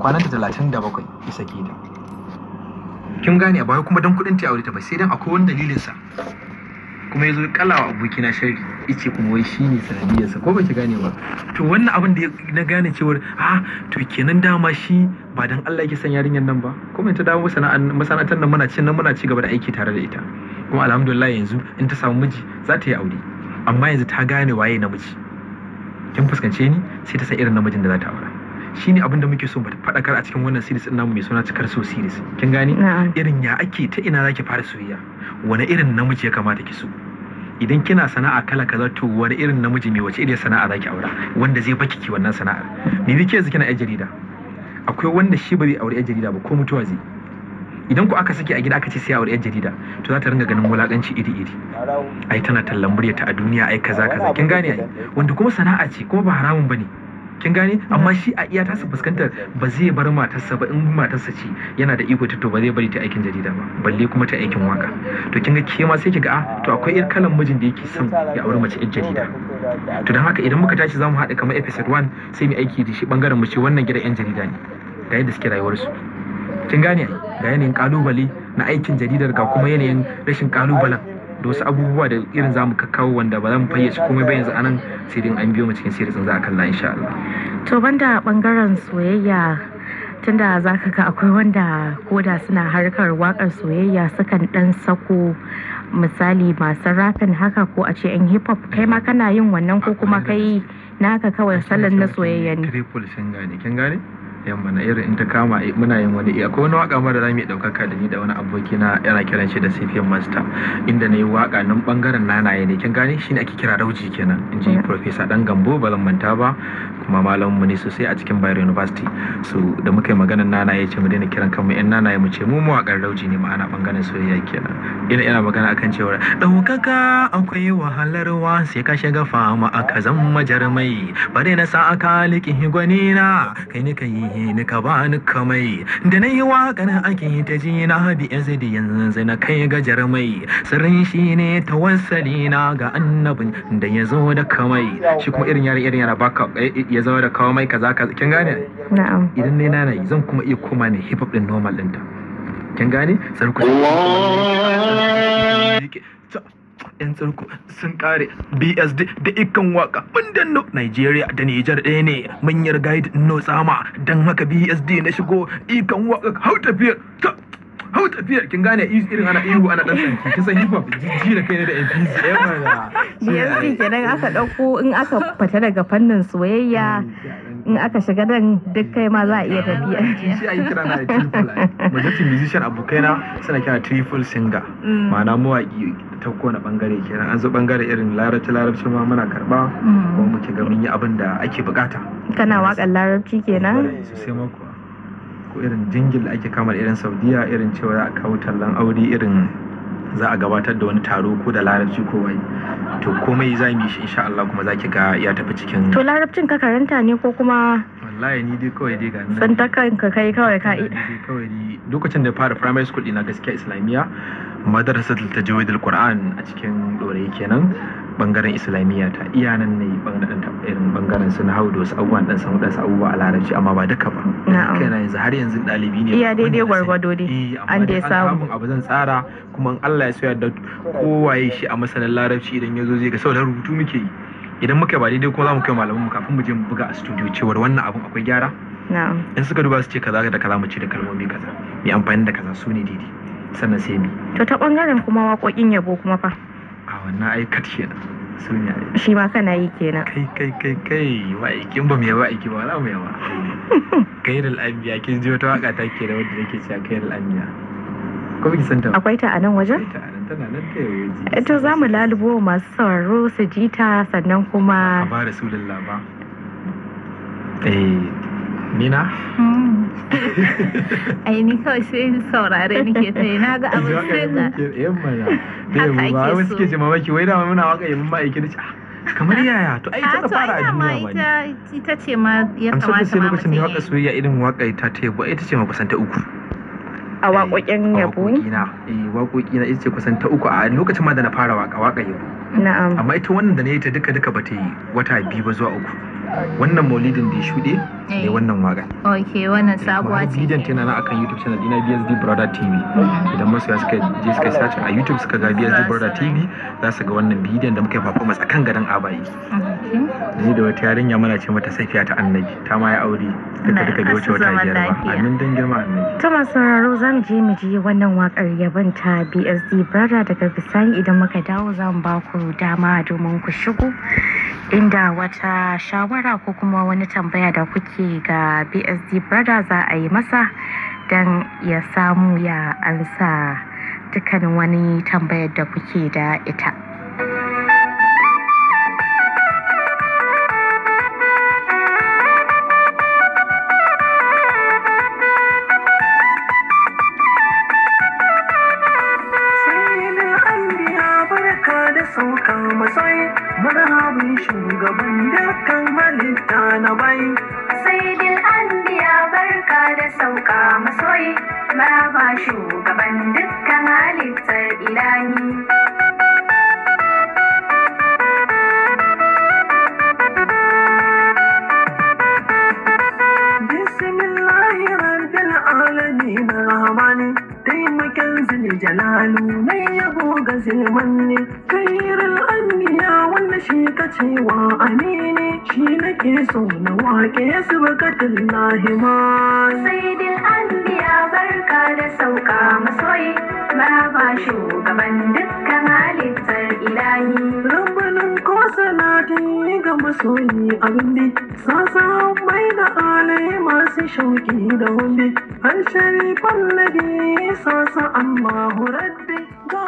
Kwananta 37 ya sake ta. Kin gane? Ba wai kuma dan kuɗin ta aure ta ba, sai dan akwai wani dalilin sa. Kuma ya zo kalawa abokina sharri, yace kuma wai shine sanadiyarsa, ko baki gane ba? To wannan abin da na gane cewar a to kenan dama shi ba dan Allah yake son yarinyar nan ba. Kuma ta dawo masana'antar nan, muna cin nan, muna ci gaba da aiki tare da ita. Kuma alhamdulillah, yanzu in ta samu miji za ta yi aure, amma yanzu ta gane waye namiji. Kin fuskance ni? Sai ta san irin namijin da za ta aura. Shine abin da muke so mu faɗakar a cikin wannan series din namu mai suna Cikar So series. Kin gane? Irin ya ake, ta ina zaki fara soyayya, wani irin namiji ya kamata ki so, idan kina sana'a kala kaza, to wani irin namiji mai wace irin sana'a zaki aura wanda zai baki ki wannan sana'ar. Me bike yanzu kina yar jarida, akwai wanda shi ba zai aure yar jarida ba ko mutuwa zai. Idan ku aka saki a gida aka ce sai aure yar jarida, to za ta ringa ganin wulakanci iri iri, ai tana tallan muryarta a duniya, ai kaza kaza. Kin gane ai? Wanda kuma sana'a ce, kuma ba haramun bane. Kin gane? Amma shi a iya tasa fuskantar ba zai bar matarsa ba. In matarsa ce yana da iko ta, to ba zai bari ta aikin jarida ba, balle kuma ta aikin waka. To kin ga ke ma sai ki ga a to akwai irin kalan mijin da yake son ya auri mace yar jarida. To don haka idan muka tashi zamu haɗa kamar episode 1, sai mu aiki da shi bangaren mu ce wannan gidan yan jarida ne, ga yadda suke rayuwarsu. Kin gane ai? Ga yanayin kalubale na aikin jaridar, ga kuma yanayin rashin kalubalen da wasu abubuwa da irin zamu kakkawo wanda ba za mu fayyace komai ba yanzu anan, sai dai an biyo mu cikin series za a kalla, insha Allah. To banda bangaren soyayya, tunda za ka ga akwai wanda koda suna harkar wakar soyayya sukan dan sako, misali masu rapping haka, ko a ce yan hip hop, kai ma kana yin wannan ko kuma kai naka kawai salon na soyayya ne? Triple singer ne, kin gane? Yamma na irin in ta kama muna yin wani, akwai wani waka mara zamu iya daukaka da ni da wani aboki na, yana kiran shi da CPM Master, inda na yi waka nan bangaren nanaye ne. Kin gane? Shine ake kira rauji kenan, in ji Professor Dan Gambo, ba zan manta ba, kuma malamin mu ne sosai a cikin Bayero University. So da muka yi maganar nanaye, ce mu daina kiran kanmu yan nanaye, mu ce mu mawakan rauji ne, ma'ana bangaren soyayya kenan. Ina magana akan cewa daukaka akwai wahalarwa, sai ka shiga fama aka zama jarmai, bare na sa aka liƙi gwani na kai ni kai ni ka bani kamai da na yi waƙar ake ta ji na bi yanzu da yanzu na kai ga jarmai, sirrin shi ne tawassali na ga annabin da ya zo da kamai. Shi kuma irin yaran irin yana baka ya zo da kamai kaza kaza. Kin gane? Na'am. Idan ne na yi, zan kuma iya koma ne hip hop din normal ɗinta. Kin gane? Tsarku yan tsarku sun kare BSD da ikan waka mun danno Nigeria da Niger ɗaya ne, mun yarda no tsama, don haka BSD na shigo ikan waka, hau tafiyar, hau tafiyar. Kin gane? Irin ana ihu ana dan tsanki, kin san hip hop jijji da kai ne da MPC eh mana. BSD kenan aka ɗauko. In aka fita daga fannin soyayya, in aka shiga nan duk kai ma za a iya tafiya. Shi ayi kira na triple ai, majority musician abokaina suna kira triple singer, ma'ana mawaki ta kowane bangare kenan. An zo bangare irin larabci larabci ma muna karba, kuma muke ga mun yi abin da ake bukata. Kana waƙar larabci kenan? Sosai ma kuwa, ko irin jingle da ake kama da irin Saudiya, irin cewa za a kawo tallan aure, irin za a gabatar da wani taro, ko da larabci ko wai, to komai za mu yi shi insha Allah, kuma za ki ga ya tafi cikin To larabcin ka karanta ne ko kuma Wallahi ni dai kawai dai ga nan. tsinta kanka kai kawai ka Ni dai kawai ni lokacin da fara primary school ina gaskiya Islamiyya, Madrasatul Tajwid al-Qur'an a cikin Dorayi kenan, bangaren Islamiyya ta iya nan ne bangaren irin bangaren su na hau da wasu abubuwan, dan samu dan abubuwa a larabci, amma ba duka ba. Kaina yanzu har yanzu ɗalibi ne. Iya daidai gwargwado dai. Eh, amma An dai an samu. kawo abu zan tsara, kuma in Allah ya so yarda kowaye shi a masanin larabci idan ya zo zai ga saboda rubutu muke yi. Idan muka ba daidai kuma za mu kai malaman mu kafin mu je mu buga a studio cewar wannan abun akwai gyara. In suka duba su ce kaza da kaza, mu ce da kalmomi kaza mai amfani da kaza su ne daidai, sannan sai mi To ta bangaren kuma waƙoƙin yabo kuma fa? A wannan ai kat kenan, su ne ai. Shi ma kana yi kenan? Kai kai kai kai, ma'aikin ba mu yaba aiki ba, za mu yaba Kairul Anbiya. Kin ji wata waka ta ke da wanda nake cewa Kairul Anbiya, ko biki san ta ba? Akwai ta a nan wajen? Ta nan, tana nan ta yau. To za mu lalubo masu sauraro su ji ta, sannan kuma A ba Rasulullah ba, eh Nina. Ai ni kawai sai saurare nake ta yi, na ga abin sai ka Yan mana Haka ba ake wai so. suke ce mamaki, wai dama muna waka yabon ma'aiki da ce, "Ah, kamar yaya?" To ai A ta to fara ai a dama duniya ba ne. ita ce ma ya Amsar kamata sai ma lokacin da mutum waka ya yi. soyayya, irin waka ta ta yabo, ita ce ma kusan ta uku. A waƙoƙin yabo? Waƙoƙina, eh, waƙoƙina ita ce kusan ta uku a lokacin ma da na fara waka waka yabo. Amma ita wannan da na yi ta duka duka ba ta yi wata 2 ba zuwa 3. Wannan maulidin da ya shuɗe ne wannan waƙar. Ok, wannan Kuma sabuwa har ce. Bidiyon tana nan akan YouTube channel ɗina, BSD Brother TV. Idan masoya suka je suka sace a YouTube suka ga BSD Brother TV, za su ga wannan bidiyon da muka yi performance akan gadon Abayi. Ni da wata yarinya muna ce mata Safiya ta Annabi, ta ma ya aure duka duka bai wuce Allah wata zaman 5 ba. lafiya. Amin dan girma Annabi. Ta masu sauraro, za mu je mu ji wannan wakar yabon ta BSD Brother. Daga bisani idan muka dawo, za mu ba ku dama domin ku shigo inda wata shawara ko kuma wani tambaya da kuke ga BSD Brother za a yi masa don ya samu ya ansa dukkanin wani tambayar da kuke da ita. Sayyidul anbiya, barka da sauka matsayi, marhabin shugaban dukkan halitta na bai. Sayyidil anbiya, barka da sauka masoyi, maraba shugaban dukkan halittar ilahi. Bismillahi rabbil alamin rahmani, taimakin zil jalalu mai yabo ga zilmanni, khairul anbiya wanda shi ka cewa amini, shi nake so na wake su bakatullahi ma. Sayyidil anbiya, barka da sauka masoyi, maraba shugaban dukkan halittar ilahi. Rabbanin ko salati ga masoyi abin bi, sasa mai da alai masu shauki da wambi, har sharifan nabi sasa Allahu rabbi ga.